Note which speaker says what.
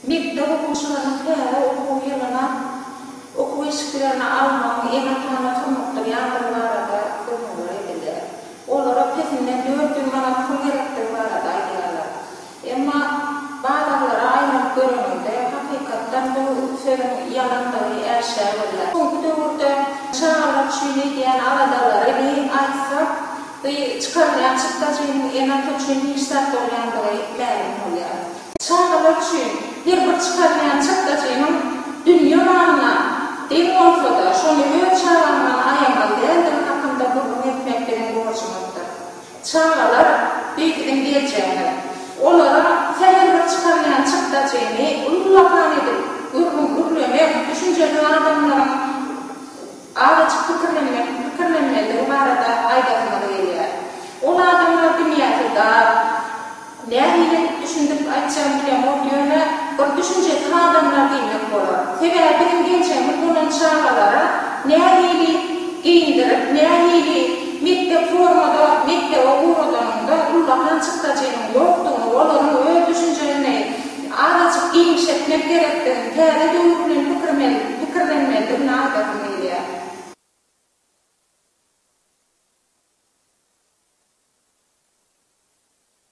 Speaker 1: Mekdep okuwçylarynyň täze okuw ýylyna okuw eşiklerini almagyň ene-atany surnukdyrýandygy barada gürrüňler edilýär. Olara pesinden 400 manat pul gerekdigi barada aýdýarlar. Emma bazarlara aýlanyp göreniňde, hakykatdan bu sözüň ýalandygy äşgär bolýar. Soňky döwürde çagalar üçin edýän aladalary aýtsak, bu çykarylýan çykdajynyň ene-ata üçin hiç zat bolýandygy mälim bolýar. Çagalar üçin her bir çykarylýan çykdajynyň dünýe malyna deň bolsa-da, şony öz çagaňdan aýamaly däldigi hakynda gürrüň etmek biziň borjumyzdyr. Çagalar, bu siziň geljegiňiz. Olara sähel bir çykarylýan çykdajyny ullakan edip gürrüň gürlemek, düşünjesiz adamlaryň azajyk pikirlenmek pikirlenmelidigi barada aýdasymyz gelýär. Ol adamlar dünýäsi dar. Nähili edip düşündirip aýtjagymy bilemok, ýöne bir düşünjesiz adamlar diýmek bolar. Sebäbi biziň geljegimiz bolan çagalara nähili geýindirip, nähili mekdep formada mekdebe ugradanyňda ullakan çykdajynyň ýokdugyny, olaryň öz düşünjesini azajyk giňişetmek gerekdigini, täze döwür bilen pikirmeli.